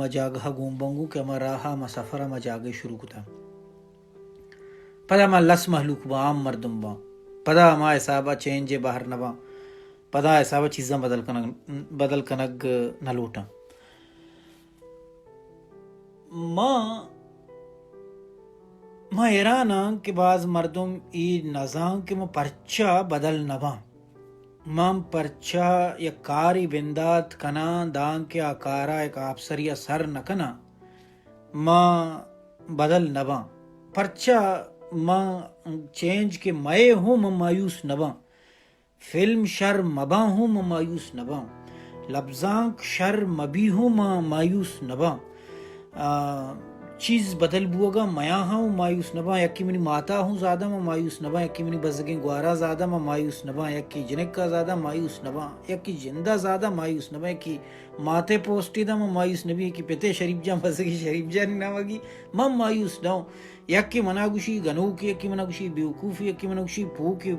جاگہ ءَ gone Bingo کہ ہما راہ ءَ، ہما سفر ءَ، ہما جاگہ ءَ شروع کتا۔ پدا ہما لس مہلوک باں، عام مردم باں۔ پدا ہما حساب ءَ چینج ءِ بہر نہ باں۔ پدا حساب ءَ چیزاں بدل کنگ، بدل کنگ نہ لوٹاں۔ ما، ما حیران آں کہ باز مردم اے نزان کہ ما پرچا بدل نہ باں۔ من پرچا یک کارے بندات کناں، دانکہ آ کارا یک آپسریا سر نہ کناں، من بدل نہ باں۔ پرچا من چینج کہ مئے ہوں من مایوس نہ باں۔ فلم شر مباں ہوں من مایوس نہ باں۔ لبزانک شر مبی ہوں من مایوس نہ باں۔ آ، چیز بدل بوگا میاں ہوں مایوس نہ باں۔ یکے منی ماتا ہوں زادا من مایوس نہ باں، یکے منی بزگیں گوارا زادا من مایوس نہ باں، یکے جنکا زادا مایوس نہ باں، یکے جندا زادا مایوس نہ باں، یکے ماتے پوسٹے دا من مایوس نہ بی، یکے پتے شریف جان، بزگیں شریف جانی نامگی من مایوس نہ ہوں۔ یکے منا گوشی گنوکے، یکے منا گوشی بیوقوفے، یکے منا گوشی پوکے،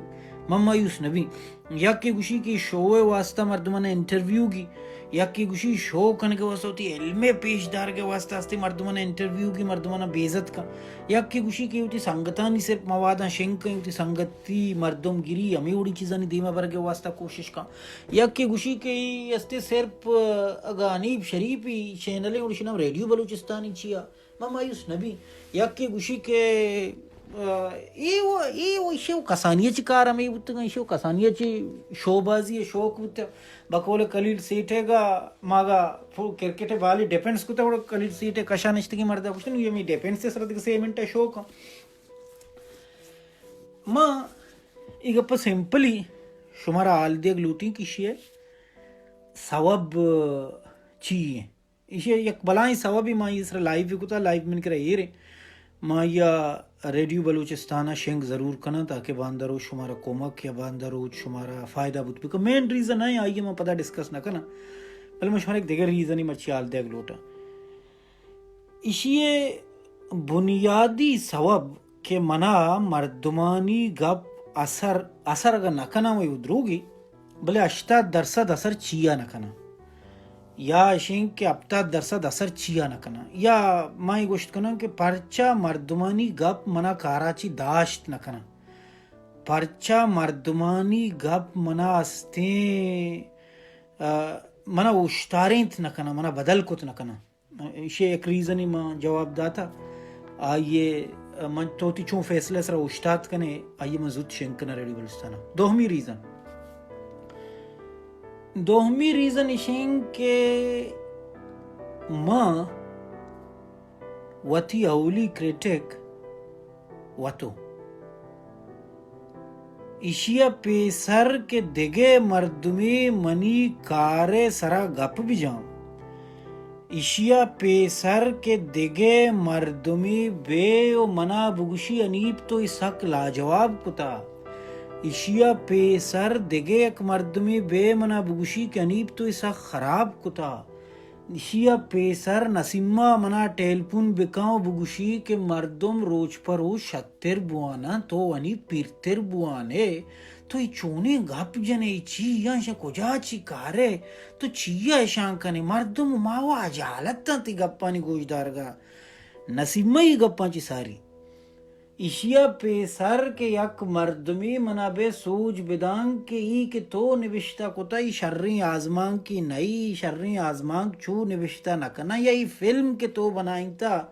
من مایوس نہ بی۔ یکے گوشی کہ شو ءِ واسطہ مردمانا انٹرویو گی، یکے گوشی شو کنگ ءِ واسطہ وتی علم ءِ پیش دارگ ءِ واسطہ استے مردمانا انٹرویو گی، مردمانا بے عزت کن۔ یکے گوشی کہ وتی سنگتانی صرف مواداں شنگ کن، وتی سنگتی مردم گری ہمے وڑی چیزانی دیما برگ ءِ واسطہ کوشش کن۔ یکے گوشی کہ ای استے صرف اگا حنیف شریف ای چینل ءِ وڑی شنم ریڈیو بلوچستانی چیا۔ من مایوس نہ بی۔ یکے گوشی کہ، آ، اے و، اے و، ایشی و کسانی چی کار ہمے بوتگاں، ایشی و کسانی چی شوبازی شوق بوتگ۔ بقول خلیل سیٹھ ءَ گا، ماگا فو-، کرکٹ بالی ڈیفنس کتا، وڑ خلیل سیٹھ ءِ کشا نشتگی مردا گوشتن، یہ می ڈیفنس ءِ سر دگہ سے منٹ شوق۔ ما ای گپ سمپلی شمارا حال دیگ لوٹیں کہ ایشی سوب چی ہیں۔ ایشی یک بلائیں سوبے، ما آئی سرا لائیو کتا، لائیو من کرا ایر ایں۔ ما آئی ءَ ریڈیو بلوچستان ءَ شنگ ضرور کناں تاکہ باندا روچ شمارا کمک یا باندا روچ شمارا فائدہ بوت بکن۔ مین ریزن ہے، آئی ءَ ما پدا ڈسکس نہ کناں، بلے ما شمارا یک دگہ ریزنے مرچی حال دیگ لوٹاں۔ ایشی بنیادی سوب کہ منا مردمانی گپ اثر، اثر اگہ نہ کناں و دروگی، بلے ہشتاد درسد اثر چیا نہ کناں، یا اشیں کہ ہپتاد درسد اثر چیا نہ کناں، یا ما اے گوشت کناں کہ پرچا مردمانی گپ منا کارا چی داشت نہ کناں، پرچا مردمانی گپ منا استیں، آ، منا اوشتارینت نہ کناں، منا بدل کت نہ کناں۔ ایشی یک ریزنے من جواب داتا۔ آئی ءَ من تو وتی چون فیصلہ سرا اوشتات کنے، آئی ءَ من زوت شنگ کناں ریڈیو بلوچستان ءَ۔ دومی ریزن۔ دومی ریزن اشیں کہ من وتی اولی کریٹک وتو۔ ایشی ءَ پیسر کہ دگہ مردمے منی کار ءِ سرا گپ بجاں، ایشی ءَ پیسر کہ دگہ مردمے بے و منا بگوشی، حنیف تو اے سک لاجواب کتا۔ ایشی ءَ پیسر دگہ یک مردمے بے منا بگوشی کہ حنیف تو اے سک خراب کتا۔ ایشی ءَ پیسر نسیمہ منا ٹیلپون بکن و بگوشی کہ مردم روچ پہ روچ شتر بواناں، تو انی پیرتر بوان ئے، تو اے چونیں گپ جن ئے، اے چی آں، اشاں کجا چی کار ئے، تو چیا اشاں کن ئے؟ مردم ما و ہجالت آں تئی گپانی گوشدارگا۔ نسیمہ اے گپاں چی ساری۔ ایشی ءَ پیسر کہ یک مردمے منا بہ سوج بدان کہ ای کہ تو نبشتہ کتہ، ای شریں آزمانکے نہ ای، ای شریں آزمانک چو نبشتہ نہ کناں، یا ای فلم کہ تو بنائینتہ،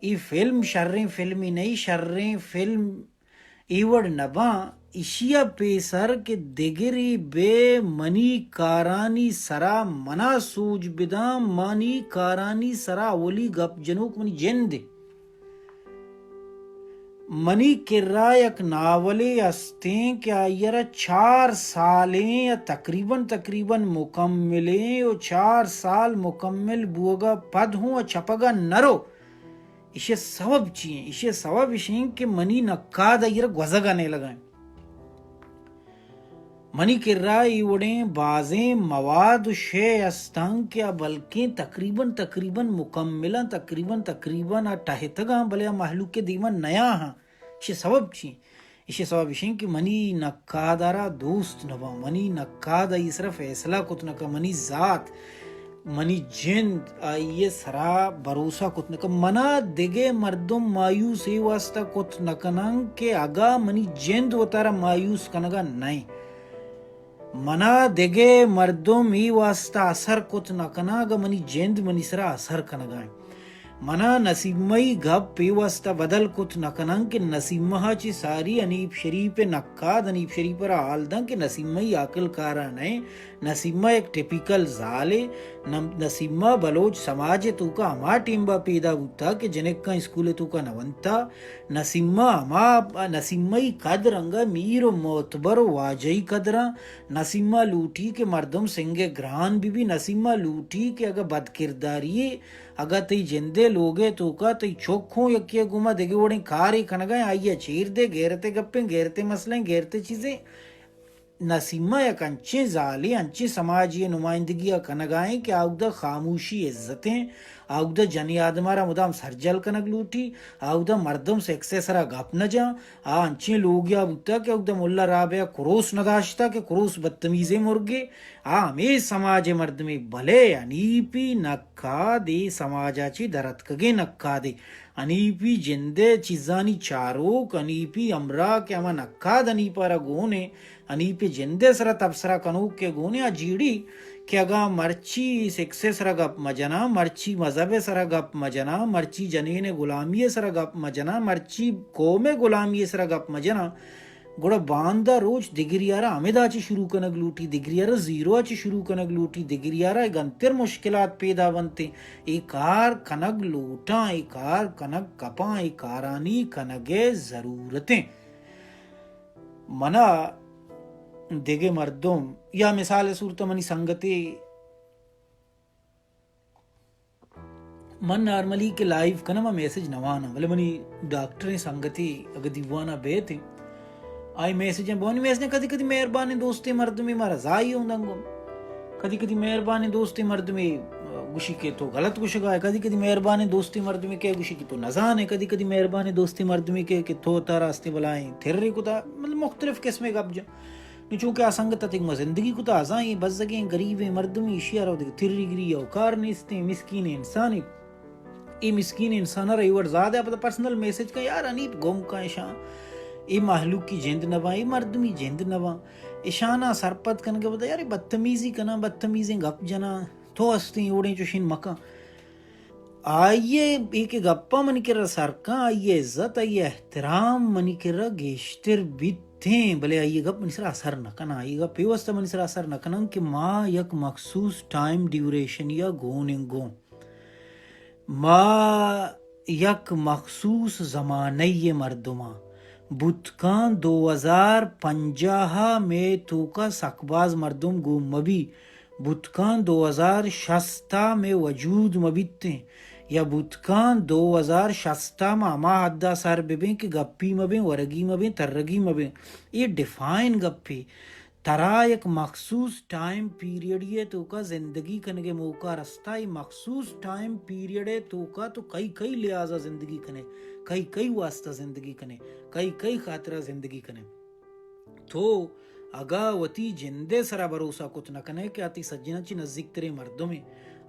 ای فلم شریں فلمے نہ ای، شریں فلم اے وڑ نہ باں۔ ایشی ءَ پیسر کہ دگرے بہ منی کارانی سرا منا سوج بدان، منی کارانی سرا اولی گپ جنوک منی جند انت۔ منی کرا یک ناولے استیں کہ آئی ءَ را چار سالیں یا تقریباً، تقریباً مکملیں و چار سال مکمل بوگا پد ہوں چپگا نہ رو۔ ایشی ءِ سوب چی انت؟ ایشی ءِ سوب ایش انت کہ منی نقاد آئی ءَ را گوزگا نیلگا انت۔ منی کرا اے وڑیں بازیں مواد و شے استاں کہ آ بلکیں تقریباً، تقریباً مکملاں، تقریباً، تقریباً آ ٹہتگاں، بلے آ مہلوک ءِ دیما نیاہاں۔ ایشی ءِ سوب چی؟ ایشی ءِ سوب ایش انت کہ منی نقاد ءَ را دوست نہ باں، منی نقاد آئی سرا فیصلہ کت نہ کن، منی ذات منی جند آئی ءِ سرا بھروسہ کت نہ کن۔ منا دگہ مردم مایوس اے واسطہ کت نہ کنن کہ اگاں منی جند وتارا مایوس کنگا نہ ایں۔ منا دگہ مردم اے واسطہ اثر کت نہ کنن اگاں منی جند منی سرا اثر کنگا ایں۔ منا نسیمہ ئی گپ اے واسطہ بدل کت نہ کنن کہ نسیمہ ءَ چہ ساری حنیف شریف ءِ نقاد حنیف شریف ءَ را حال دن کہ نسیمہ ئی عاقل کارا نہ ایں۔ نسیمہ یک ٹپیکل زالے۔ نم-، نسیمہ بلوچ سماج ءِ توکا ہما ٹیمبا پیدا بوتا کہ جنکاں اسکول ءِ توکا نہ ونتا۔ نسیمہ ہما، نسیمہ ئی قد رنگا میر و معتبر و واجہی قدراں۔ نسیمہ لوٹی کہ مردم سنگ ءِ گران بہ بی۔ نسیمہ لوٹی کہ اگہ بدکرداری، اگہ تئی جندے لوگے توکا تئی چک ہوں یکے گوما دگہ وڑیں کارے کنگا ایں، آئی ءَ چیر دے، غیرت ءِ گپیں، غیرت ءِ مسئلہ ایں، غیرت ءِ چیزیں۔ نسیمہ یک انچیں زالے، انچیں سماجی نمائندگی ءَ کنگا ایں کہ آودا خاموشی عزت ایں، آودا جنی آدم ءَ را مدام سرجل کنگ لوٹی، آودا مردم سیکس ءِ سرا گپ نہ جاں۔ آ انچیں لوگیا بوتا کہ آودا ملا رابعہ کروس نہ داشتا کہ کروس بدتمیزیں مرگے۔ آ ہمے سماج ءِ مردمے، بلے حنیفی نقاد اے سماج ءَ چہ در اتکگیں نقادے۔ حنیفی جند ءِ چیزانی چاروک، حنیفی ہمراہ کہ ہما نقاد حنیف ءَ را گون ایں، حنیف ءِ جند ءِ سرا تبصرہ کنوک کہ گون ایں، آ جیڑی کہ اگاں مرچی سیکس ءِ سرا گپ مہ جناں، مرچی مذہب ءِ سرا گپ مہ جناں، مرچی جنین ءِ غلامی ءِ سرا گپ مہ جناں، مرچی قوم ءِ غلامی ءِ سرا گپ مہ جناں، گڑا باندا روچ دگریا را ہمدا چہ شروع کنگ لوٹی، دگریا را زیرو ءَ چہ شروع کنگ لوٹی، دگریا را گنتر مشکلات پیدا بنت۔ اے کار کنگ لوٹاں، اے کار کنگ کپاں، اے کارانی کنگ ءِ ضرورت ایں۔ منا دگہ مردم یا مثال ءِ صورت ءَ منی سنگتے، من نارملی کہ لائیو کناں، من میسج نہ واناں، بلے منی ڈاکٹریں سنگتے اگہ دیوانا بیت، آئی میسجاں بوانی، میسجاں کدی کدی مہربانیں دوستیں مردمے مارا زائی ہوں دنگو، کدی کدی مہربانیں دوستیں مردمے گوشی کہ تو غلط گوشگا ئے، کدی کدی مہربانیں دوستیں مردمے کہ گوشی کہ تو نزانے، کدی کدی مہربانیں دوستیں مردمے کہ، کہ تو ترا استیں بلائیں تھرے کتا، مطلب مختلف قسمیں گپ جاں۔ نوں چونکہ آ سنگت ءَ تئی گوما زندگی کتا، آ زاں اے بزگیں گریبیں مردمے، ایشی ءَ را دگہ تری گری ءَ کار نیستیں، مسکینیں انسانے۔ اے مسکینیں انسان ءَ را اے وڑ زیادہ پدا پرسنل میسج کن، یار حنیف گم کن اشاں، اے مہلوکی جند نہ باں، اے مردمی جند نہ باں۔ اشاناں سرپد کنگ ءَ پدا یار اے بدتمیزی کناں، بدتمیزیں گپ جناں، تو استیں اے وڑیں چوشیں مکن۔ آئی ءِ اے کہ گپاں منی کرا سر کن، آئی ءِ عزت، آئی ءِ احترام منی کرا گیشتر بیتیں، بلے آئی ءِ گپ منی سرا اثر نہ کناں۔ آئی ءِ گپ اے واسطہ منی سرا اثر نہ کناں کہ ما یک مخصوص ٹائم ڈیوریشنی ءَ گون ایں گوں۔ ما یک مخصوص زمانہ ءِ مردماں۔ بوت کن دو ہزار پنجاہ ءَ مئے توکا سک باز مردم گون مہ بی، بوت کن دو ہزار شست ءَ مئے وجود مہ بیتیں، یا بوت کن دو ہزار شست ءَ ما ہما حد ءَ سر بہ بیں کہ گپی مہ بیں، ورگی مہ بیں، ترگی مہ بیں۔ اے ڈیفائن گپے۔ ترا یک مخصوص ٹائم پیریڈے ءِ توکا زندگی کنگ ءِ موقع رستا۔ اے مخصوص ٹائم پیریڈ ءِ توکا تو کئی کئی لحاظ ءَ زندگی کنے، کئی کئی واسطہ زندگی کنے، کئی کئی خاطر ءَ زندگی کنے۔ تو اگاں وتی جند ءِ سرا بھروسہ کت نہ کنئے کہ آ تئی سجیناں چہ نزیک تریں مردمے،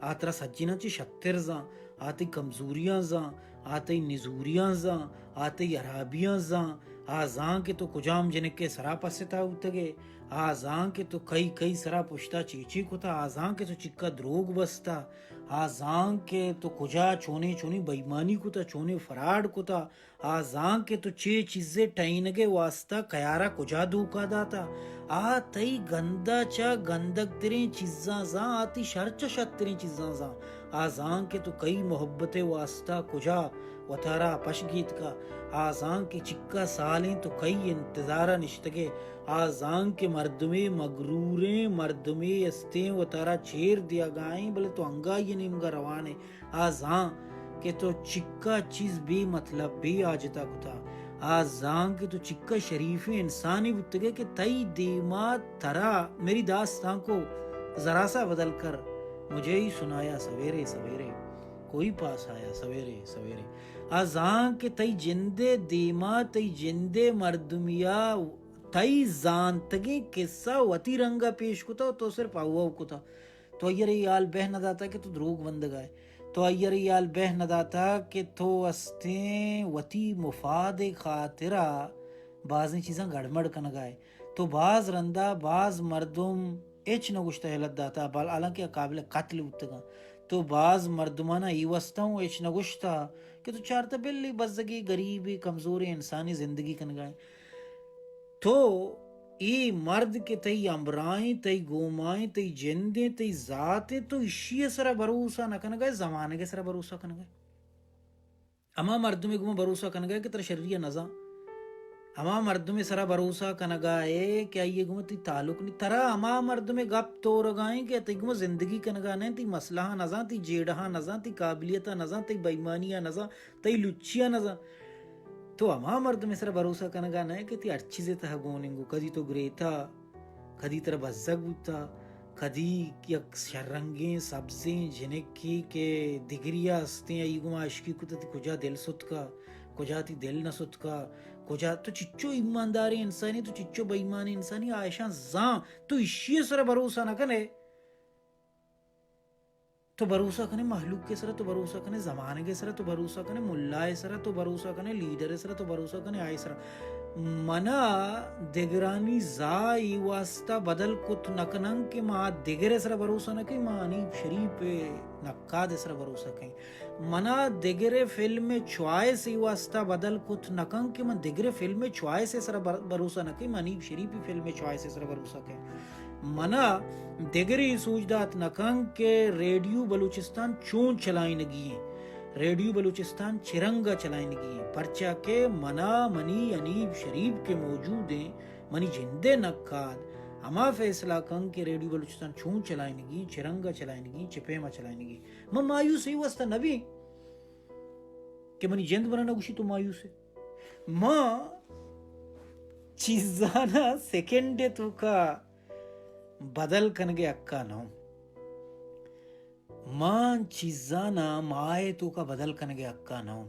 آ ترا سجیناں چہ شتر زان، آ تئی کمزوریاں زان، آ تئی نزوریاں زان، آ تئی ہرابیاں زان، آ زان کہ تو کجام جنک ءِ سرا پستا بوتگ ئے، آ زان کہ تو کئی کئی سرا پشتا چے چے کتا، آ زان کہ تو چکا دروگ بستا، آ زان کہ تو کجا چونیں چونیں بےایمانی کتا، چونیں فراڈ کتا، آ زان کہ تو چے چیزے ٹہینگ ءِ واستا کیارا کجا دھوکہ داتا۔ آ تئی گندا چہ گندگ تریں چیزاں زان، آ تئی شر چہ شرتریں چیزاں زان۔ آ زان کہ تو کئی محبت ءِ واستا کجا وتارا پش گیتکا۔ آ زان کہ چکا سالیں تو کئی انتظار ءَ نشتگ ئے۔ آ زان کہ مردمے مغروریں، مردمے استیں وتارا چیر دیگائیں، بلے تو انگہ آئی ءِ نیمگا روان ئے۔ آ زان کہ تو چکا چیز بے مطلب، بے حاجتا کتا۔ آ زان کہ تو چکا شریفیں انسانے بوتگ ئے کہ تئی دیما ترا، میری داستان کو ذرا سا بدل کر، مجھے ہی سنایا سویرے سویرے، کوئی پاس آیا سویرے سویرے۔ آ زان کہ تئی جند ءِ دیما، تئی جند ءِ مردمیا تئی زانتگیں قصہ وتی رنگا پیش کتا و تو صرف ہو ہو کتا۔ تو آئی ءَ را اے حال بہ نہ داتا کہ تو دروگ بندگ ءَ ئے۔ تو آئی ءَ را اے حال بہ نہ داتا کہ تو استیں وتی مفاد ءِ خاطر ءَ بازیں چیزاں گڑمڑ کنگ ءَ ئے۔ تو باز رندا باز مردم ہچ نہ گوشتہ ہلت داتا، بل حالانکہ قابل قتل بوتگاں۔ تو باز مردمانا اے واسطہ ہوں ہچ نہ گوشتہ کہ تو چارتہ بلے بزگی، گریبی، کمزوریں انسانی زندگی کنگا ئے۔ تو اے مرد کہ تئی ہمراہیں، تئی گومائیں، تئی جندیں، تئی ذاتیں، تو اشی ءِ سرا بھروسہ نہ کنگا ئے، زمانگ ءِ سرا بھروسہ کنگا ئے۔ ہما مردمے گوما بھروسہ کنگا ئے کہ ترا شری ءَ نزاں۔ ہما مردمے سرا بھروسہ کنگا ئے کہ آئی ءِ گوما تئی تعلق نی۔ ترا ہما مردمے گپ تورگا ایں کہ تئی گوما زندگی کنگا نہ ایں، تئی مسئلہ ءَ نزاں، تئی جیڑہ ءَ نزاں، تئی قابلیت ءَ نزاں، تئی بے ایمانی ءَ نزاں، تئی لچی ءَ نزاں۔ تو ہما مردمے سرا بھروسہ کنگا نہ ئے کہ تئی ہر چیزے تہا گون انگو، کدی تو گریتا، کدی ترا بزگ بوتا، کدی یک شررنگیں سبزیں جنکے کہ دگری ءَ استیں، آئی گوما عشقی کتا، تئی کجا دل ستکا، کجا تئی دل نہ ستکا، کجا تو چچو ایمانداریں انسانی، تو چچو بے ایمانیں انسانی، آ اشاں زان، تو اشی ءِ سرا بھروسہ نہ کن ئے۔ تو بھروسہ کن ئے مہلوک ءِ سرا، تو بھروسہ کن ئے زمانگ ءِ سرا، تو بھروسہ کن ئے ملا ءِ سرا، تو بھروسہ کن ئے لیڈر ءِ سرا، تو بھروسہ کن ئے آئی ءِ سرا۔ منا دگرانی زا اے واسطہ بدل کت نہ کنن کہ ما دگر ءِ سرا بھروسہ نہ کئیں، ما حنیف شریف ءِ نقاد ءِ سرا بھروسہ کئیں۔ منا دگر ءِ فلم ءِ چوائس اے واسطہ بدل کت نہ کن کہ من دگر ءِ فلم ءِ چوائس ءِ سرا بر-، بھروسہ نہ کئیں، من حنیف شریف ءِ فلم ءِ چوائس ءِ سرا بھروسہ کئیں۔ منا دگرے سوج دات نہ کن کہ ریڈیو بلوچستان چون چلائینگی ایں، ریڈیو بلوچستان چہ رنگ ءَ چلائینگی ایں، پرچا کہ منا منی حنیف شریف کہ موجود ایں، منی جند ءِ نقاد ہما فیصلہ کن کہ ریڈیو بلوچستان چون چلائینگی ایں، چہ رنگ ءَ چلائینگی ایں، چہ پیم ءَ چلائینگی ایں۔ من مایوس اے واسطہ نہ بیں کہ منی جند منا نہ گوشی تو مایوس ئے۔ ما چیزانا سیکنڈ ءِ توکا بدل کنگ ءِ حقا نہ اوں۔ من چیزانا ماہ ءِ توکا بدل کنگ ءِ حقا نہ اوں۔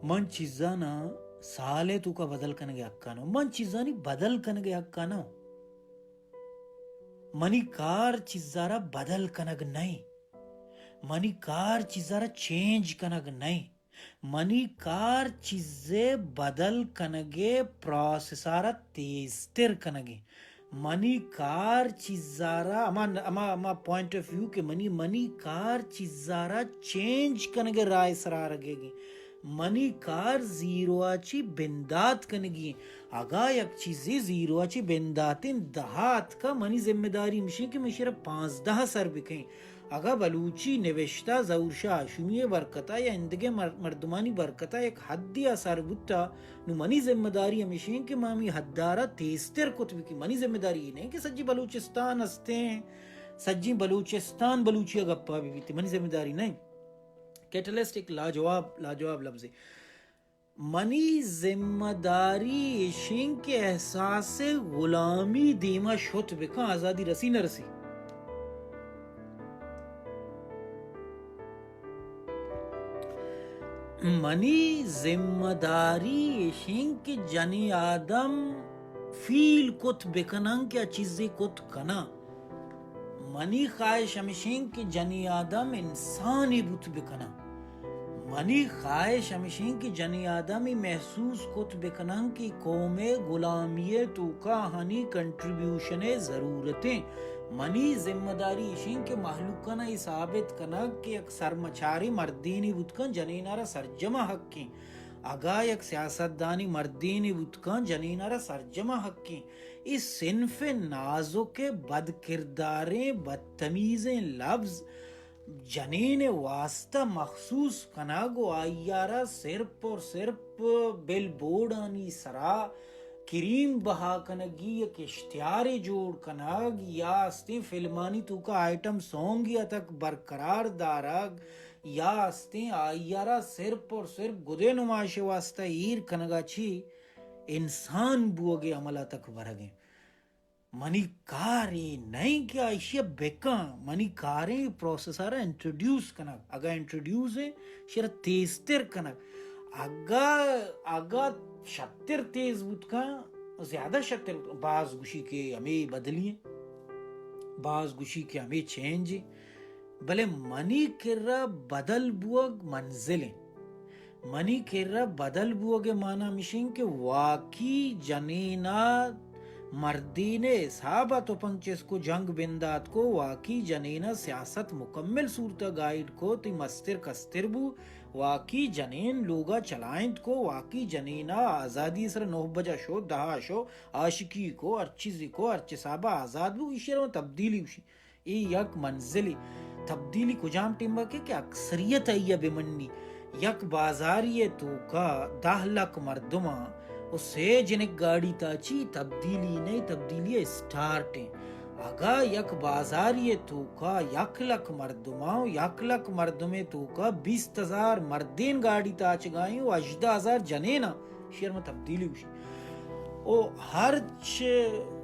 من چیزانا سال ءِ توکا بدل کنگ ءِ حقا نہ اوں۔ من چیزانی بدل کنگ ءِ حقا نہ اوں۔ منی کار چیزارا بدل کنگ نہ ایں۔ منی کار چیزارا چینج کنگ نہ ایں۔ منی کار چیزے بدل کنگ ءِ پروسس ءَ را تیزتر کنگ ءَ۔ منی کار چیزارا ہما، ہما، ہما پوائنٹ آف ویو کہ منی، منی کار چیزارا چینج کنگ ءِ راہ ءِ سرا آرگ ءَ ایں۔ منی کار زیرو ءَ چی بندات کنگی ایں۔ اگاں یک چیزے زیرو ءَ چی بنداتیں دہ ءَ اتکا، منی ذمہ داری ہمیش ایں کہ من ایشی ءَ را پانزدہ ءَ سر بکیں۔ اگاں بلوچی نبشتہ ظہور شاہ ہاشمی ءِ برکت ءَ یا ایندگہ مر-، مردمانی برکت ءَ یک حدے ءَ سر بوتہ، نوں منی ذمہ داری ہمیش ایں کہ ما ہمے حد ءَ را تیزتر کت بکیں۔ منی ذمہ داری اے نہ ایں کہ سجی بلوچستان استیں، سجی بلوچستان بلوچی ءَ گپ ءَ بہ بیت، منی ذمہ داری نہ ایں۔ کیٹلسٹ ایک لاجواب، لاجواب لفظے۔ منی ذمہ داری ایش ایں کہ احساس غلامی دیما شت بکن، آزادی رسی نہ رسی۔ منی ذمہ داری ایش ایں کہ جنی آدم فیل کت بکنن کہ آ چیزے کت کنن۔ منی خواہش ہمیش ایں کہ جنی آدم انسانے بوت بکنن۔ منی خواہش ہمیش ایں کہ جنی آدم اے محسوس کت بکنن کہ قوم ءِ غلامی ءِ توکا آہانی کنٹریبیوشن ءِ ضرورت ایں۔ منی ذمہ داری ایش ایں کہ مہلوکانا اے ثابت کنگ کہ یک سرمچارے مردینے بوت کن جنینا را سرجما حق ایں۔ اگاں یک سیاستدانے مردینے بوت کن جنینا را سرجما حق ایں۔ اے صنف نازک ءُ بدکرداریں بدتمیزیں لبز جنین ءِ واستہ مخصوص کنگ ءُ آئی ءَ را صرف اور صرف بل بورڈانی سرا کریم بہا کنگی یک اشتہارے جوڑ کنگ یا استیں فلمانی توکا آئٹم سونگ ءَ تک برقرار دارگ یا استیں آئی ءَ را صرف اور صرف گدے نمائش ءِ واستہ ایر کنگ ءَ چی انسان بوگ ءِ عمل ءَ تک برگ ایں۔ منی کار اے نہ ایں کہ ایشی ءَ بکن، منی کار ایں پروسس ءَ را انٹروڈیوس کنگ۔ اگاں انٹروڈیوس ایں، ایشی ءَ را تیزتر کنگ۔ اگاں، اگاں شتر تیز بوت کن، زیادہ شتر بوت کن، باز گوشی کہ ہمے بدلی ایں۔ باز گوشی کہ ہمے چینج ایں، بلے منی کرا بدل بوگ منزل ایں۔ منی کرا بدل بوگ ءِ مانا ہمیش ایں کہ واقعی جنینا مردین ءِ حساب ءَ تپنگ چست کو، جنگ بندات کو، واقعی جنینا سیاست مکمل صورت ءَ گائیڈ کو، تئی مستر کستر بو، واقعی جنین لوگا چلائنت کو، واقعی جنینا آزادی سر نو بجا شو، دہا شو، عاشقی کو، ہر چیزی کو، ہر چیز حسابا آزاد بو، ایشی ءَ ما تبدیلی گوشی۔ اے یک منزلے۔ تبدیلی کجام ٹیمبا کہ، کہ اکثریت آئی ءَ بہ منی۔ یک بازاری ءِ توکا دہ لکھ مردماں و سے جنک گاڑی تاچی، تبدیلی نئیں، تبدیلی ءِ اسٹارٹ ایں۔ اگاں یک بازاری ءِ توکا یک لکھ مردماں و یک لکھ مردمے توکا بیست ہزار مردین گاڑی تاچگائیں و ہژدہ ہزار جنیناں، شیر ما تبدیلی گوشی۔ او ہرچ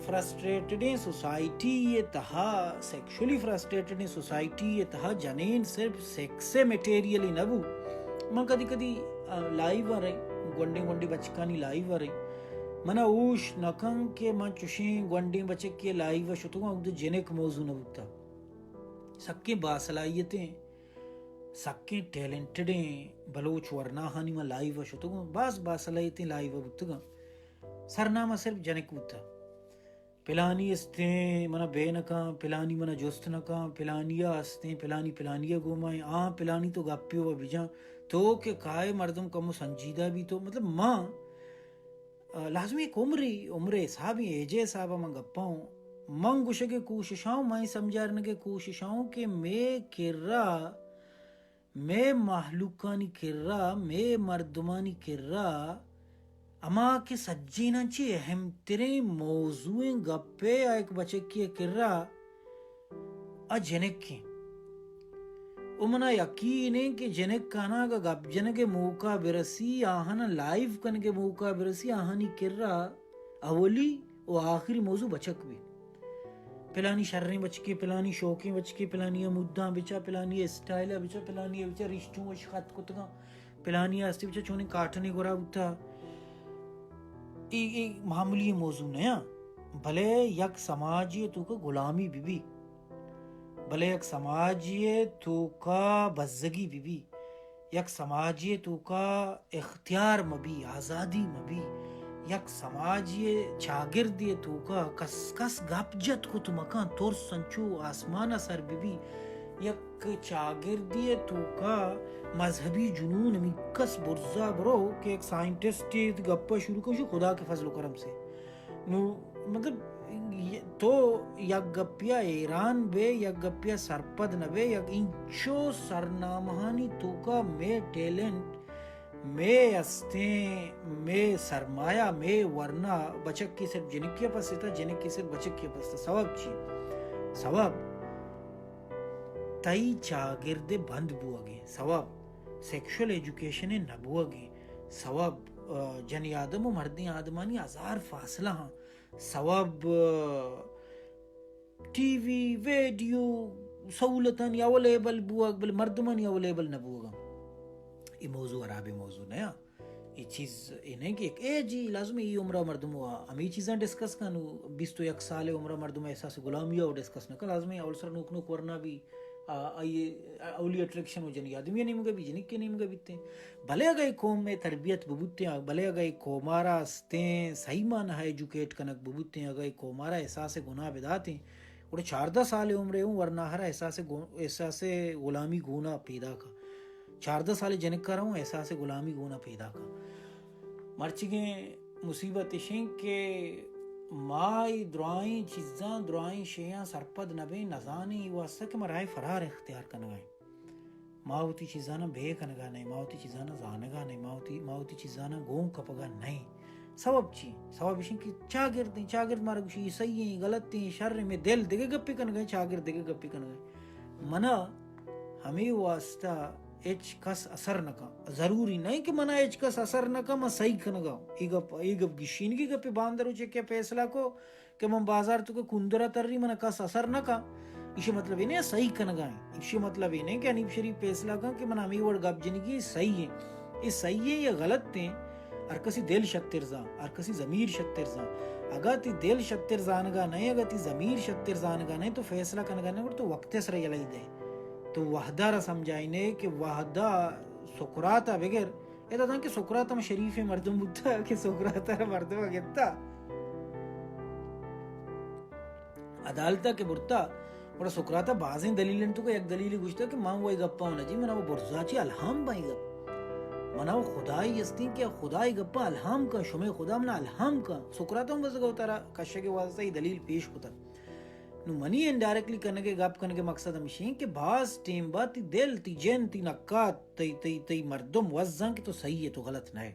فرسٹریٹڈیں سوسائٹی ءِ تہا، سیکشولی فرسٹریٹڈیں سوسائٹی ءِ تہا جنین صرف سیکس ءِ میٹیریل ہی نہ بو۔ من کدی کدی، آ، لائیو ءَ رہی، گونڈیں گونڈیں بچکانی لائیو ءَ رہی۔ منا ہوش نہ کن کہ من چوشیں گونڈیں بچکے لائیو ءَ شتگاں، اود جنک موضوع نہ بوتا۔ سکیں باصلاحیتیں، سکیں ٹیلنٹڈیں بلوچ ورناہانی من لائیو ءَ شتگاں، باز باصلاحیتیں لائیو ءَ بوتگاں۔ سرنام ءَ صرف جنک بوتا۔ پلانی استیں، منا بے نہ کن، پلانی منا جست نہ کن، پلانی ءَ استیں، پلانی، پلانی ءَ گوما ایں، آ پلانی تو گپے و بجاں، تو کہ کائے مردم کمو سنجیدہ بی تو، مطلب، ما، آ، لازمی ایک عمری، عمر حسابی، ایجے حسابا من گپا اوں۔ من گوشگے کوششا اوں، من سمجھارنگے کوششا اوں کہ مے کرا مئے مہلوکانی کرا، مئے مردمانی کرا، ہما کہ سجیناں چہ اہم تریں موضوعیں گپے آ یک بچکے ءِ کرا آ جنک ایں۔ و منا یقین ایں کہ جنک آناں اگاں گپ جنگ ءِ موقع برسی، آہاناں لائیو کنگ ءِ موقع برسی، آہانی کرا اولی و آخری موضوع بچک بی۔ پلانی شریں بچکے، پلانی شوکیں بچکے، پلانی ءِ مداں بچا، پلانی ءِ اسٹائل ءَ بچا، پلانی ءَ بچا ریش چوں وش خط کتگاں، پلانی ءَ استے بچا چونیں کاٹنے گورا بوتا۔ اے، اے معمولی موضوع نہ آں، بلے یک سماجے توکا غلامی بہ بی، بلے یک سماجے توکا بزگی بہ بی، یک سماجے توکا اختیار مہ بی، آزادی مہ بی، یک سماجے چاگردے توکا کس کس گپ جت کت مکن، ترس انچو آسمان ءَ سر بہ بی، یک چاگردے توکا مذہبی جنون ہمینکس برزا برو کہ یک سائنٹسٹے گپا شروع کن شو خدا کے فضل و کرم سے۔ نو، مطلب، تو یک گپیا حیران بے، یک گپیا سرپد نہ بے، یک انچو سرنامہانی توکا مے ٹیلنٹ، مے استیں، مے سرمایہ، مے ورنا، بچکی صرف جنکی پستا، جنکی صرف بچکی پستا۔ سبب چی؟ سبب تئی چاگرد بند بوگے، سبب سیکشل ایجوکیشن نہ بوگے، سبب، آ، جنی آدم و مردیں آدمانی ہزار فاصلہ ہاں۔ سوب، آ، ٹی وی، ویڈیو، سہولتانی اویلیبل بوگ، بلے مردمانی اویلیبل نہ بوگ۔ اے موضوع ہرابیں موضوع نہ آں۔ اے چیز اے نہ کہ یک، اے جی لازم اے عمرہ مردم و ہمے چیزاں ڈسکس کن، و بیست و یک سال عمرہ مردم احساس غلامی و ڈسکس نہ کن، لازم اے اول سر نوک نوک ورنا بی، آ، آئی اولی اٹریکشن و جنی آدمی نیمگا بی، جنکی نیمگا بیتیں۔ بلے اگاں اے قوم ء تربیت ببوتیں، بلے اگاں اے قوم ء را استیں صحیح معنی ء ایجوکیٹ کنگ ببوتیں، اگاں اے قوم ء را احساس گناہ بداتیں، گڑا چاردہ سال عمر ء اوں ورناہ ء را احساس گو-، احساس غلامی گون ء پیداک ء۔ چاردہ سال جنک ء را اوں احساس غلامی گون ء پیداک ء۔ مرچیگیں مصیبت اش انت کہ ما اے درائیں چیزاں، درائیں شیاں سرپد نہ بیں، نہ زانیں، اے واسطہ کہ ما راہ فرار اختیار کنگ ء ایں۔ ما وتی چیزاناں بے کنگا نئیں، ما وتی چیزاناں زانگا نئیں، ما وتی، ما وتی چیزاناں گون کپگا نئیں۔ سوب چی؟ سوب اش انت کہ چاگرد ایں، چاگرد مارا گوشی، اے صحیح ایں، غلط ایں، شر ایں، مئے دل دگہ گپے کنگا ایں، چاگرد دگہ گپے کنگا ایں۔ منا ہمے واسطہ ہچ کس اثر نہ کن۔ ضروری نئیں کہ منا ہچ کس اثر نہ کن، من صحیح کنگا اوں۔ اے گپ، اے گپ گشینگی گپے، باندروچے کہ فیصلہ کو، کہ من بازار توکا کندرا تری، منا کس اثر نہ کن۔ ایشی مطلب اے نہ صحیح کنگا ایں۔ ایشی مطلب اے نہ کہ حنیف شریف فیصلہ کن کہ من ہمے وڑ گپ جنگی صحیح ایں۔ اے صحیح ایں یا غلط ایں، ہر کسی دل شتر زان، ہر کسی ضمیر شتر زان۔ اگاں تئی دل شتر زانگا نہ ایں، اگاں تئی ضمیر شتر زانگا نہ ایں، تو فیصلہ کنگا نہ ایں، گڑا تو وقت ءِ سرا یلہ دئے۔ تو وھد ءَ را سمجھائینے کہ وھد ءَ سقراط ءَ بگر، ادا داں کہ سقراط ہم شریفیں مردم بوتا کہ سقراط ءَ را مردم ءَ گپتا، عدالت ءَ کہ برتا، گڑا سقراط ءَ بازیں دلیل انت کہ یک دلیل گوشتا کہ من وئی گپاں نہ جی، منا وہ برزا چی الہام بئی گپ۔ منا وہ خدائی ہستیں کہ خدائی گپاں الہام کن، شمے خدا منا الہام کن۔ سقراط ہم بزگ وتارا کشگ ءِ واسطہ ای دلیل پیش کتا۔ نو منی انڈائریکٹلی کنگ ءِ گپ کنگ ءِ مقصد ہمیش انت کہ باز ٹیم بعد تئی دل، تئی جن، تئی نکات، تئی، تئی، تئی مردم وزاں کہ تو صحیح ئے، تو غلط نہ ئے۔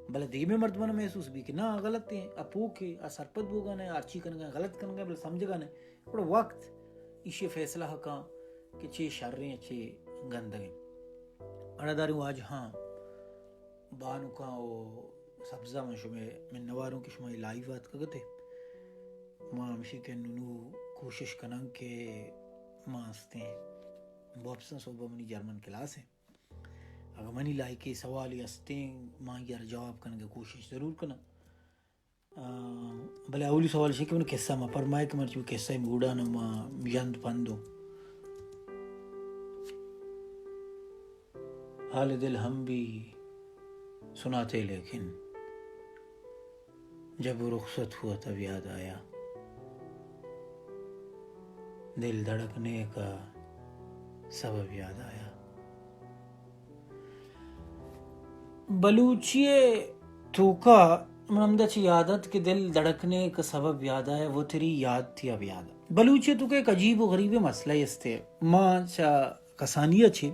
بلے دیمے مردماں محسوس بی کہ نا، غلط ایں، آ پوک ایں، آ سرپد بوگا نہ ایں، ہرچی کنگا غلط کنگا، بلے سمجھگا نہ ایں۔ گڑا وقت ایشی فیصلہ کاں کہ چے شریں، چے گندگیں۔ اڑا داریں واجہاں، بانکاں و سبزاں، من شمے منواروں کہ شما اے لائیو آتکگتے۔ ما ہمشی کہ نونو کوشش کناں کہ ما ہستیں، بوپساں صبح منی جرمن کلاس ایں۔ اگاں منی لائکیں سوالے ہستیں، ما آئی ءَ را جواب کنگ ءِ کوشش ضرور کناں۔ آ، بلے اولی سوال ایش کہ من قصہ ما پرمائے کہ من چو قصہ موڈا نہ ما ژند پندوں۔ حال دل ہم بھی سناتے لیکن جب وہ رخصت ہوا تب یاد آیا، دل دھڑکنے کا سبب یاد آیا۔ بلوچی ءِ توکا من ہمدا چہ یاد ات کہ دل دھڑکنے کا سبب یاد آیا، وہ تیری یاد تھی اب یاد آیا۔ بلوچی ءِ توکا ایک عجیب و غریب مسئلہ استے۔ ما چا کسانی ءَ چہ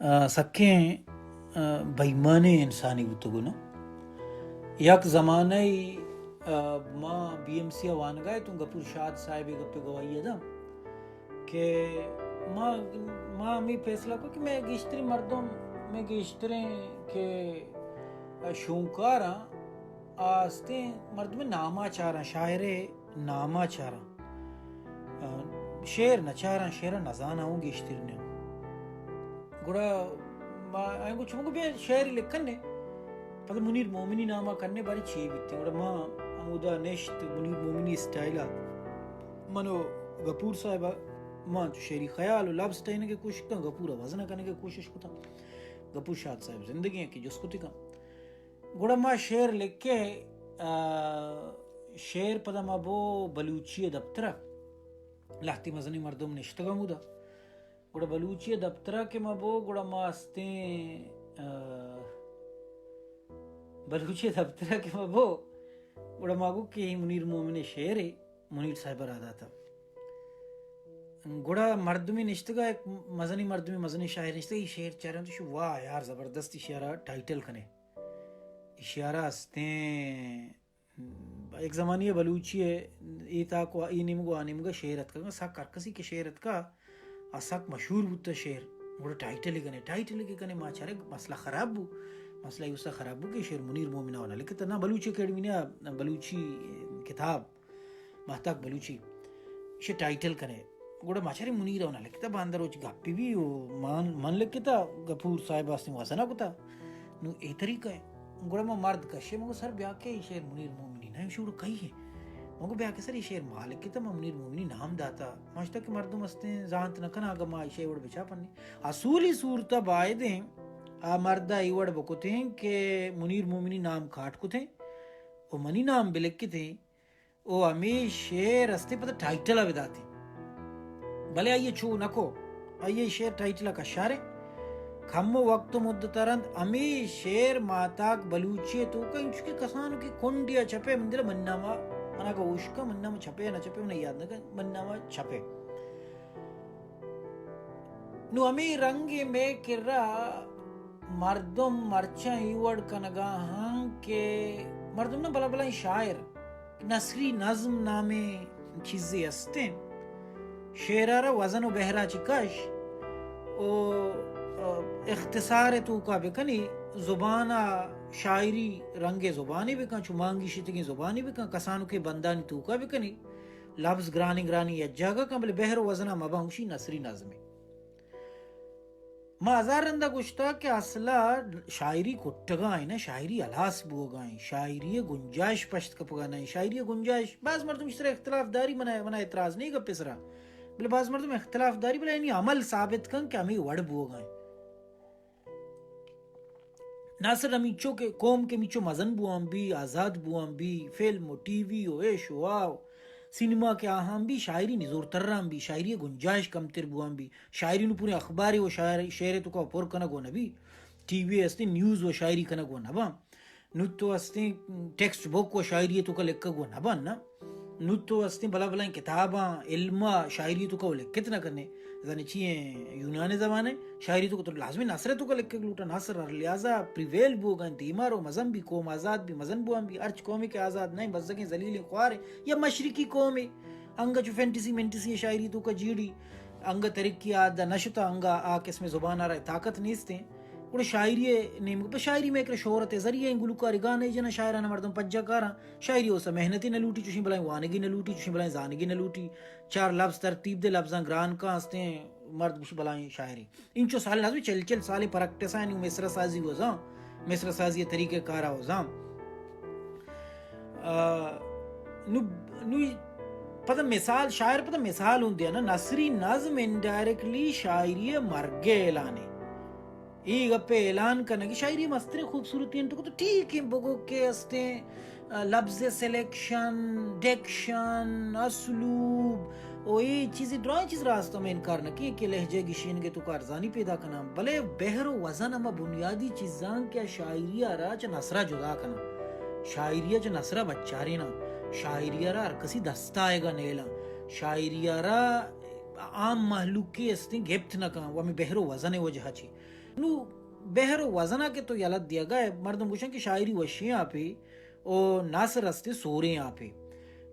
آ، سکیں، آ، بے ایمانیں انسانے بوتگوں نا۔ یک زمانہ ای، آ، ما بی ایم سی ءَ وانگا اتوں، گپور شاد صاحب ءِ گپ ءِ گواہی ءَ داں کہ ما، ما ہمے فیصلہ کو کہ مئے گیشتریں مردم، مئے گیشتریں کہ، آ، شونکاراں آ ہستیں مردم ناما چاراں، شاعر ناما چاراں۔ آ، شعر نہ چاراں، شعر نزاناں اوں گیشتر نہ۔ گڑا ما آئیں گو چمگو بیا شعر لکھنے۔ پدا منیر مومنی ناما کنے باری چی بیتے۔ گڑا ما ہمودا نشت منیر مومنی اسٹائل ءَ۔ من و گپور صاحب ءَ ما چو شعری خیال و لفظ ٹہینگ ءِ کوشش کتاں، گپور ءَ وزن کنگ ءِ کوشش کتاں۔ گپور شاد صاحب زندگی ہیں کہ جس کتی کن۔ گڑا ما شعر لکھے، آ، شعر پدا ما بو بلوچی دپترا، لہتی مزنی مردم نشتگا مودا۔ گڑا بلوچی دپترا کہ ما بو، گڑا ما استیں، آ، بلوچی دپترا کہ ما بو، گڑا ما گو کہ منیر مومن شعر ہے، منیر صاحب را داتا۔ گڑا مردمی نشتگا، ایک مزنی مردمی، مزنی شاعر نشتگا، یہ شعر چارن تو شو، واہ یار، زبردستی شعرا ٹائٹل کنے۔ اشارہ استیں، یک زمانی بلوچی ءِ اے تاک و اے نیمگ و آ نیمگ ءَ شعر اتکگ، سک ہر کسی کہ شعر اتکا، آ سک مشہور بوتا شعر۔ گڑا ٹائٹل ءَ کنے، ٹائٹل ءَ کہ کنے ما چارے مسئلہ خراب بو، مسئلہ اے واسطہ خراب بو کہ شعر منیر مومن ءَ نہ لکھتا، نہ بلوچ اکیڈمی نے، نہ بلوچی کتاب۔ مہتاک بلوچی، ایشی ٹائٹل کنے۔ گڑا ما چارے منیر ءَ نہ لکھتا، باندا روچ گپی بی و من، من لکھتا، گپور صاحب آستیں وزن کتا۔ نو اے طریقہ ہے۔ گڑا ما مرد کشے، مگو سر بیا کہ اے شعر منیر مومنی نہ، شعر کئی ہے؟ مگو بیا کہ سر اے شعر ما لکھتا، ما منیر مومنی نام داتا۔ ما اشتا کہ مردم استیں زانت نہ کنا، اگا ما اے شعر وڑ بچا پنی۔ اصولی صورت باید ہیں، آ مرد ءَ اے وڑ بکتیں کہ منیر مومنی نام کاٹ کتیں و منی نام بلکتیں۔ او ہمے شعر استے پدا ٹائٹل ءَ بداتے۔ بلے آئی ءَ چو نہ کو، آئی ءَ شعر ٹائٹل ءَ کشارے۔ کم وقت و مدت ءَ رند ہمے شعر ماہتاک بلوچی ءِ توکا انچو کہ کسانو کہ کنڈے ءَ چپے، من دل من ناما، من اگا اوشکا من ناما چپے نہ چپے، من یاد نہ کن، من ناما چپے۔ نو ہمے رنگ ءَ مئے کرا مردم مرچاں اے وڑ کنگا ہاں کہ مردم نہ بلا بلائیں شاعر، نثری نظم نامیں چیزے استیں، شعرا را وزن و بحرا چہ کش و، آ، اختصار توکا بکنی، زبانا شاعری رنگ زبانی بکن، چو مانگی شتگیں زبانی بکن، کسانکیں بندانی توکا بکنی، لبز گرانی گرانی یک جاگہ کن، بلے بحر و وزنا مباں، گوشی نثری نظمے۔ ما ہزار رندا گوشتا کہ اصلا شاعری کٹگا ایں نا، شاعری ہلاس بوگا ایں، شاعری گنجائش پشت کپگا نہ ایں، شاعری گنجائش، باز مردم اشترا اختلاف داری، منا، منا اعتراض نہیں گپے سرا، بلے باز مردم اختلاف داری، بلے یعنی عمل ثابت کن کہ ہمیں وڑ بوگا ایں۔ ناصر ہمیچو کہ قوم کہ میچو مزن بوان بی، آزاد بوان بی، فلم و ٹی وی و ایش و آ و سینما کہ آہان بی، شاعری نزورتران بی، شاعری گنجائش کمتر بوان بی، شاعری نو پورے اخبارے و شاعر، شعرے توکا پر کنگ و نبی، ٹی وی استیں نیوز و شاعری کنگ و نبان۔ نو تو استیں ٹیکسٹ بک و شاعری توکا لکھگ و نبان نا۔ نو تو استیں بلا بلائیں کتاباں، علم ء شاعری توکا و لکھت نہ کنے۔ زانے چی ایں یونان زبان ء شاعری توکا تو لازمی نثر توکا لکھگ لوٹا۔ نثر ہر لحاظا پریویل بوگا ایں، دیما رو مزن بی، قوم آزاد بی، مزن بوان بی۔ ہرچ قومے کہ آزاد نہ ایں، بزگیں ذلیلیں خواریں یا مشرقی قومے، انگا چو فینٹیسی مینٹیسی شاعری توکا جیڑی، انگا ترقی آ دا نشتا، انگا آ قسم زبان آ را طاقت نیستیں۔ گڑا شاعری ء نیمگ، پہ شاعری مئے کرا شہرت ء ذریعہ ایں، گلوکاری گانے جناں، شاعرانہ مردم پجا کاراں۔ شاعری اوسا محنتے نہ لوٹی، چوشیں بلائیں وانگی نہ لوٹی، چوشیں بلائیں زانگی نہ لوٹی۔ چار لفظ ترتیب دے، لفظاں گران کاں استیں، مرد گوشی بلائیں شاعری۔ انچو سال نظم چل چل سالیں پریکٹس آں، نو مصرع سازی وزاں، مصرع سازی طریقہ کارا وزاں۔ آ، نو، نو پدا مثال، شاعر پدا مثال ہوں دیا نا، نثری نظم انڈائریکٹلی شاعری مرگ اعلانے۔ اے گپے اعلان کنگی شاعری مستریں خوبصورتی انت، تو ٹھیک ہیں، بگو کہ استیں، آ، لفظ سلیکشن، ڈکشن، اسلوب، او اے چیزیں درائیں چیز راست ہم انکار نہ کیں کہ لہجہ گشینگ تو کارزانی پیدا کناں، بلے بحر و وزن ہما بنیادی چیزاں کہ شاعری ء را چہ نثر ء جدا کناں، شاعری ء چہ نثر ء بچاریناں، شاعری ء را ہر کسی دست آئیگا نیلاں، شاعری ء را عام مہلوک کے استیں گپت نہ کن و ہمیں بحر و وزن وجہ چی۔ نو بحر و وزن کہ تو یلت دیگا ہے، مردم گوشن کہ شاعری وشیں آپے و نثر استیں سوریں آپے۔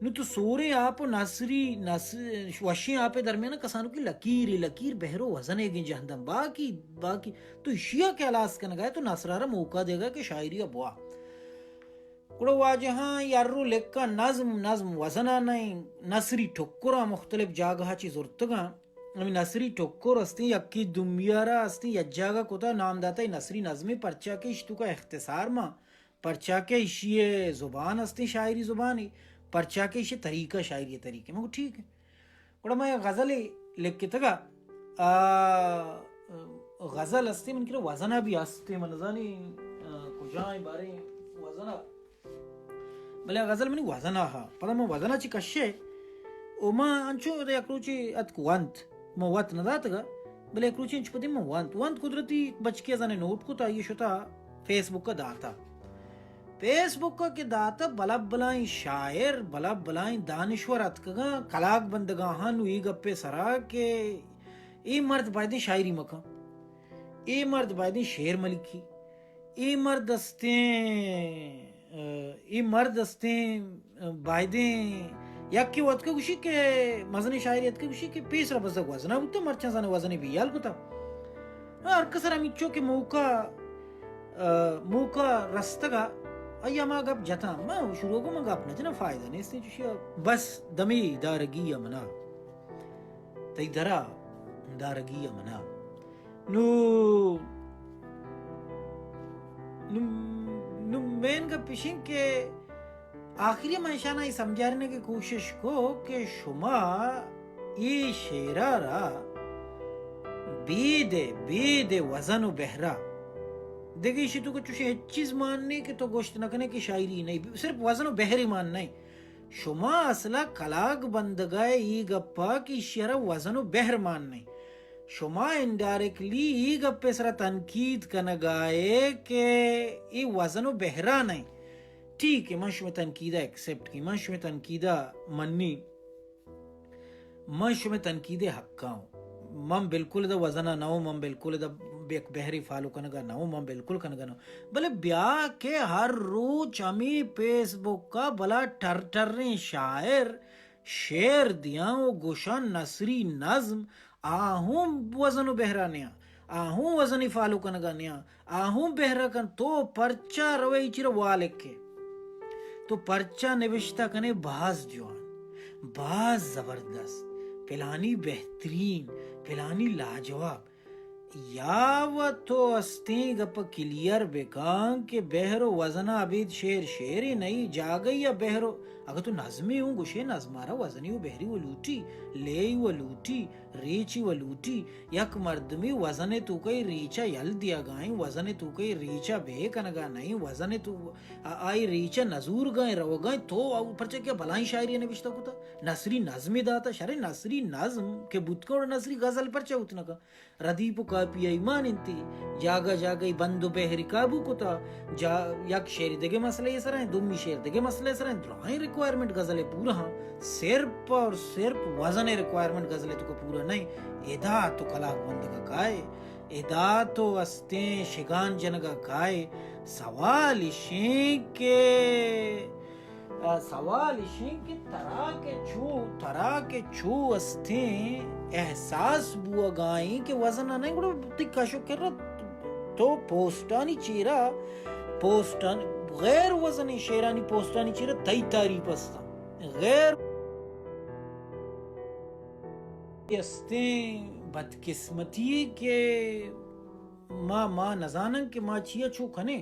نو تو سوریں آپ و نثری، نث-، وشیں آپے درمیان کسانو کی لکیر، لکیر بحر و وزن گیں جہندم۔ باقی، باقی تو اشیا کہ ہلاس کنگا ہے، تو نثر را موقع دیگا کہ شاعری بوا۔ گڑا واجہاں یرو لکھاں نظم، نظم وزنا نئیں، نثری ٹکراں مختلف جاگہا چی زرتگاں۔ ہمیں نثری ٹکر استیں، یکی دومی ء را استیں، یک جاگہ کتا نام داتا اے نثری نظمے، پرچا کہ اشی توکا اختصار ما، پرچا کہ اشی زبان استیں شاعری زبانے، پرچا کہ اشی طریقہ شاعری طریقے۔ من گو ٹھیک ہے۔ گڑا من یک غزلے لکھتگا، آ، غزل استیں من کرا وزنا بھی استیں، من نزانی، آ، کجائیں باریں وزنا۔ بلے آ غزل منی وزنا ہا۔ پدا من وزنا چی کشے، او من انچو ادا یک روچے اتک ونت، من وت نداتگا، بلے یک روچے انچو پدی من ونت۔ ونت قدرتی بچکے زانے نوٹ کتا، آئی شتا فیس بک داتا۔ فیس بک ء کہ داتہ، بلب بلائیں شاعر، بلب بلائیں دانشور اتکگاں، کلاگ بندگاں ہاں نو اے گپے سرا کہ اے مرد بایدیں شاعری مکن، اے مرد بایدیں شعر ملکی، اے مرد استیں، اے مرد استیں، بایدیں یکے وتکہ گوشی کہ مزنیں شاعرے اتکہ گوشی کہ پیسرا بزگ وزنا بوتہ، مرچاں زانہ وزنے بیال کتہ۔ ہر کسر ہمیچو کہ موقع، آ، موقع رستگا، آئی ہما گپ جتاں۔ من شروع کو من گپ نہ جناں، فائدہ نیستیں چوشیا۔ بس دمی دارگی ء منا، تئی درا دارگی ء منا۔ نو، نو، نو مین گپ اشیں کہ آخری من اشانا اے سمجھارینگ ء کوشش کو کہ شما اے شعرا را بید ء، بید ء وزن و بحرا، دگہ ایشی توکا چوشیں ہچ چیز مان نہیں کہ تو گوشت نہ کنے کہ شاعری نہیں، صرف وزن و بحری مان نہیں۔ شما اصلا کلاگ بندگا اے گپا کہ ایشی را وزن و بحر مان نہیں۔ شما انڈائریکٹلی اے گپ ء سرا تنقید کنگا ئے کہ اے وزن و بحران ایں۔ ٹھیک ہے، من شمئے تنقید ء ایکسپٹ کی، من شمئے تنقید ء منی، من شمئے تنقید ء حق ء اوں۔ من بالکل ادا وزن ء نہ اوں، من بالکل ادا یک بحری فالو کنگ ء نہ اوں، من بالکل کنگ ء نہ اوں۔ بلے بیا کہ ہر روچ ہمے فیس بک ء بلا ٹر ٹریں شاعر شعر دیاں و گوشاں نثری نظم، آ ہوں وزن و بحرا نیاں، آ ہوں وزنی فالو کنگا نیاں، آ ہوں بحرا کن۔ تو پرچا روئے چرا والکے؟ تو پرچا نوشتہ کنے باز جوان، باز زبردست، پلانی بہترین، پلانی لاجواب؟ یا و تو استیں گپ کلیئر بکن کہ بحر و وزن ءَ ابید شعر شعرے نئی، جاگہی ءَ بحر و، اگہ تو نظمے اوں گوشے، نظم ءَ را وزنی و بحری و لوٹی، لیئی و لوٹی، ریچی و لوٹی۔ یک مردمے وزن ءِ توکا ریچ ءَ یل دیگا ایں، وزن ءِ توکا ریچ ءَ بے کنگا نئیں، وزن ءِ تو آ-، آئی ریچ ءَ نزورگا ایں، روگا ایں، تو او پرچا کہ بلائیں شاعری نبشتہ کتا، نثری نظمے داتا، شریں نثری نظم کہ بوت کن، نثری غزل پرچا بوت نہ کن؟ ردیف و کاپی ءَ مان انتی، جاگہ جاگہ بند و بحر قابو کتا، جا-، یک شعر دگہ مسئلہ ءِ سرا ایں، دومی شعر دگہ مسئلہ ءِ سرا ایں، دراہیں ریکوائرمنٹ غزل ءِ پورا ہاں، صرف اور صرف وزن ءِ ریکوائرمنٹ غزل ءِ توکا پورا نئیں۔ ادا تو کلاگ بندگا کائے، ادا تو استیں شگان جنگا کائے۔ سوال اشیں کہ آ، سوال اشیں کہ ترا کہ چو، ترا کہ چو استیں احساس بوگا ایں کہ وزن ءَ نئیں، گڑا تئی کش و کر ءَ تو پوسٹانی چیرا، پوسٹان، غیر وزنیں شعرانی پوسٹانی چیرا تئی تعریف استاں۔ غیر استیں بدقسمتی کہ ما، ما نزانن کہ ما چیا چو کنیں۔